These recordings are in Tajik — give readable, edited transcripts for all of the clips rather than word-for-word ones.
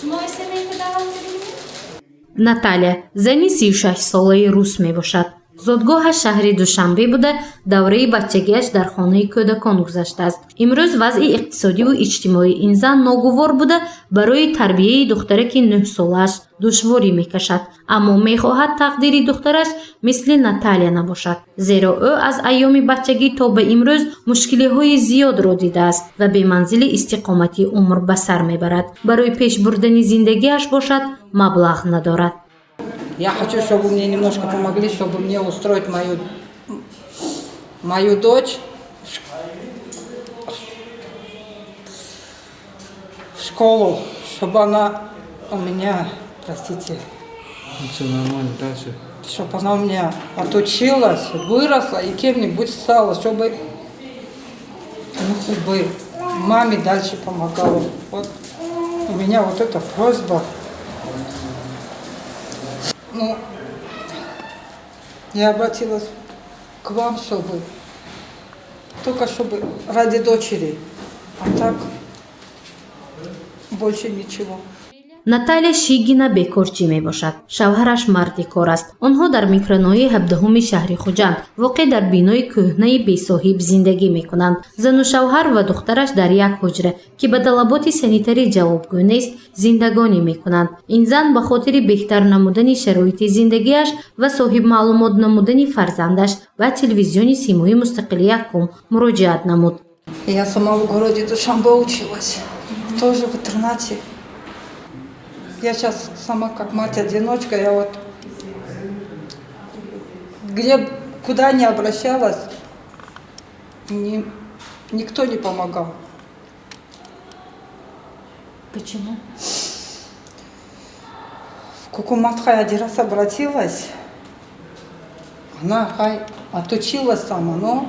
Шумо семейка даъват кардед? Наталия зани 36-солаи рус мебошад. Зодгоҳаш шаҳри Душанбе буда, давраи бачагиаш дар хонаи кӯдакон гузаштааст. Имрӯз вазъи иқтисодиву иҷтимоии ин зан ногувор буда, барои тарбияи духтараки 9-солааш душворӣ мекашад. Аммо мехоҳад тақдири духтараш мисли Наталия набошад, зеро ӯ аз айёми бачагӣ то ба имрӯз мушкилиҳои зиёдро дидааст ва беманзили истиқоматӣ умр ба сар мебарад. Барои пеш бурдани зиндагиаш бошад, маблағ надорад. Я хочу, чтобы мне немножко помогли, чтобы мне устроить мою дочь в школу, чтобы она у меня, простите, Все нормально, дальше. Чтобы она у меня отучилась, выросла и кем-нибудь стала, чтобы, ну, хоть бы маме дальше помогала. Вот у меня вот эта просьба. Ну, я обратилась к вам, чтобы только чтобы ради дочери, а так больше ничего. Наталия Шигина бекорчӣ мебошад. Шавҳараш марди кор аст. Онҳо дар микроноҳияи 17-уми шаҳри Хуҷанд, воқеъ дар бинои кӯҳнаи бесоҳиб, зиндагӣ мекунанд. Зану шавҳар ва духтараш дар як ҳуҷра, ки ба талаботи санитарӣ ҷавобгӯ нест, зиндагонӣ мекунанд. Ин зан ба хотири беҳтар намудани шароити зиндагиаш ва соҳибмаълумот намудани фарзандаш ба телевизиони Симои мустақили якум муроҷиат намуд. Я сама в городе Душанбе училась, тоже в интернате. Я сейчас сама как мать-одиночка, я вот где, куда ни обращалась, никто не помогал. Почему? В Кукумат хай один раз обратилась, она хай отучилась там, но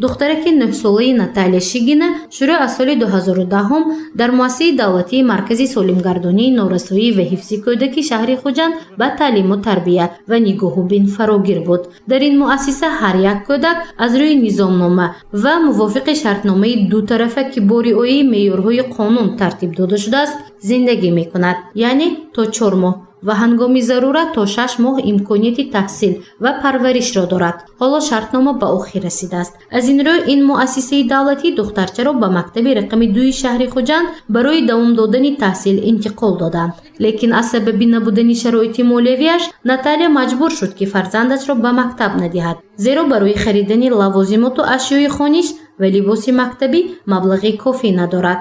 Духтараки 9-солаи Наталия Шигина шурӯъ аз соли 2010 дар муассисаи давлатии Маркази солимгардонии норасоӣ ва ҳифзи кӯдаки шаҳри Хуҷанд ба таълиму тарбия ва нигоҳубин фарогир буд. Дар ин муассиса ҳар як кӯдак аз рӯи низомнома ва мувофиқи шартномаи дутарафа, ки бо риояи меъёрҳои қонун тартиб дода шудааст, зиндагӣ мекунад, яъне то 4 моҳ ва ҳангоми зарурат то 6 моҳ имконияти таҳсил ва парваришро дорад. Ҳоло шартнома ба охир расидааст. Аз ин рӯ ин муассисаи давлатӣ духтарчаро ба мактаби рақами 2-и шаҳри Хуҷанд барои давом додани таҳсил интиқол доданд. Лекин аз сабаби набудани шароити молиявиаш Наталия маҷбур шуд, ки фарзандашро ба мактаб надиҳад, зеро барои харидани лавозимоту ашёи хониш ва либоси мактабӣ маблағи кофӣ надорад.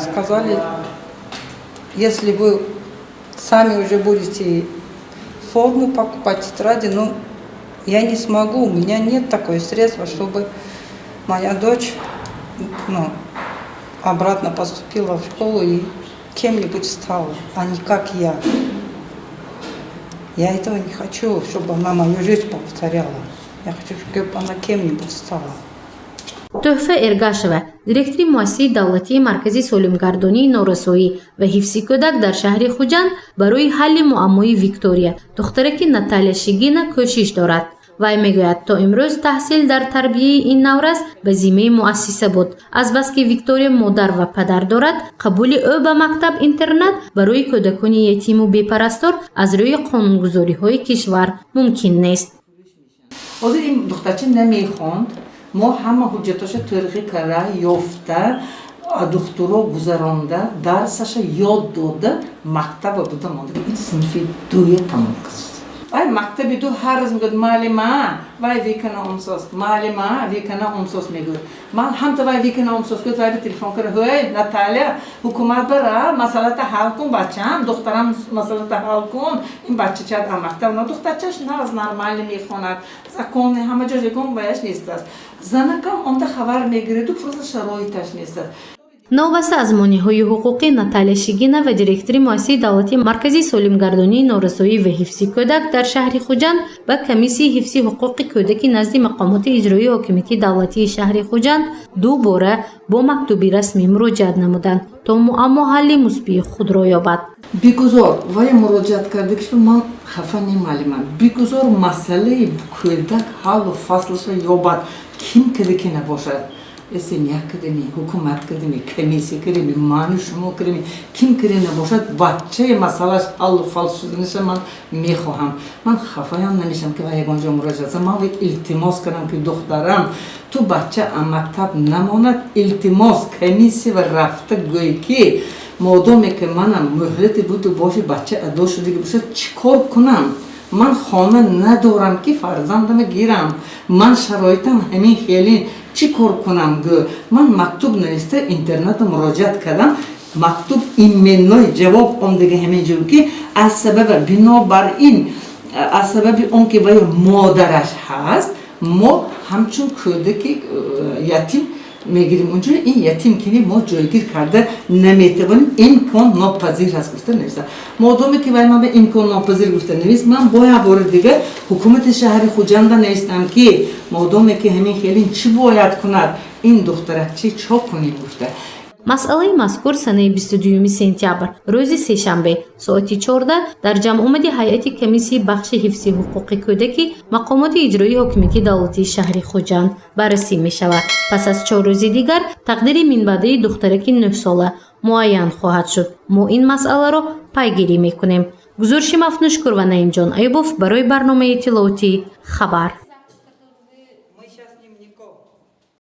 Сказали, если вы сами уже будете форму покупать, тетради, ну, я не смогу, у меня нет такой средства, чтобы моя дочь, ну, обратно поступила в школу и кем-нибудь стала, а не как я. Я этого не хочу, чтобы она мою жизнь повторяла. Я хочу, чтобы она кем-нибудь стала. Тӯҳфа Эргашева, директори муассисаи давлатии Маркази солимгардонии норасоӣ ва ҳифзи кӯдак дар шаҳри Хуҷанд, барои ҳалли муаммои Виктория, духтараки Наталия Шигина, кӯшиш дорад. Вай мегӯяд, то имрӯз таҳсил дар тарбияи ин наврас ба зиммаи муассиса буд. Азбаски Виктория модар ва падар дорад, қабули ӯ ба мактаб интернат барои кӯдакони ятиму бепарастор аз рӯи қонунгузориҳои кишвар мумкин нест. Ҳозир ин духтарча намехонд. Мо ҳама ҳуҷҷатоша тӯрғӣ карда, ёфта, духтуро гузаронда, дарсаша ёд дода, мактаба буда монда. Ин синфи дуя тамом кард. Вай мактаби ду ҳар рӯз мегӯяд: «Муаллима, вай Викана омсоз, муаллима, Викана омсоз», мегӯяд. Ман ҳамта вай Викана омсоз гӯяд, вай ба телефон кара: «Ҳой, Наталия, ҳукумат бара, масъалата ҳал кун, бачам, духтарам, масъалата ҳал кун, ин бачачат а мактаб на, духтарчаш нағз, нормально мехонад, законный, ҳама ҷош ягон ваяш нест аст». Занакам онда хабар мегиреду, просто шароиташ нест аст. Новобаста аз монеъҳои ҳуқуқӣ, Наталия Шигина ва директори муассисаи давлатии Маркази солимгардонии норасоӣ ва ҳифзи кӯдак дар шаҳри Хуҷанд ба Комиссияи ҳифзи ҳуқуқи кӯдаки назди мақомоти иҷроии ҳокимияти давлатии шаҳри Хуҷанд ду бора бо мактуби расмӣ муроҷиат намуданд, то муаммо ҳалли мусбии худро ёбад. Бигузор вай муроҷиат карда, ки ман хафа не, муаллима, бигузор масъалаи кӯдак ҳаллу фаслаша ёбад, ким каде ки набошад. СМЯ кардеми, ҳукумат кардеми, комиссия кардеми, ману шумо кардеми, ким кире набошад, бачаи масъалаш ҳаллу фал шуданаша ман мехоҳам. Ман хафаям намешам, ки ва ягон ҷо муроҷиат. Ман вай илтимос кардам, ки духтарам, ту бача мактаб намонад, илтимос, комиссия ва рафта гӯй, ки модоме ки манам муҳлати буду боши бача адо шудагӣ бошад, чӣ кор кунам? Ман хона надорам, ки фарзандама гирам, ман шароитам ҳамин хелин, чӣ кор кунам, гӯ. Ман мактуб нависта, интернету муроҷиат кардам, мактуб именной ҷавоб омдага ҳамин ҷо, ки аз сабаба бинобар ин, аз сабаби он ки вай модараш ҳаст, мо ҳамчун кӯдаки ятим мегирем, унҷо ин ятим кини мо ҷойгир карда наметавонем, имкон нопазир аст, гуфта нависта. Модоме ки вай ман ба имкон нопазир гуфта навист, ман бояд бори дигар ҳукумати шаҳри Хуҷанда навистам, ки модоме ки ҳамин хелин, чӣ бояд кунад ин духтаракчи, чо кунем, гуфта. Масъалаи мазкур санаи 22 сентябр, рӯзи сешанбе, соати 14 дар ҷамъомади ҳайати комиссияи бахши ҳифзи ҳуқуқи кӯдаки мақомоти иҷроии ҳокимияти давлатии шаҳри Хуҷанд баррасӣ мешавад. Пас аз 4 рӯзи дигар тақдири минбаъдаи духтараки 9-сола муайян хоҳад шуд. Мо ин масъаларо пайгирӣ мекунем. Гузориши Мафнушкур ва Наимҷон Аюбов барои барномаи иттилоотии «Хабар».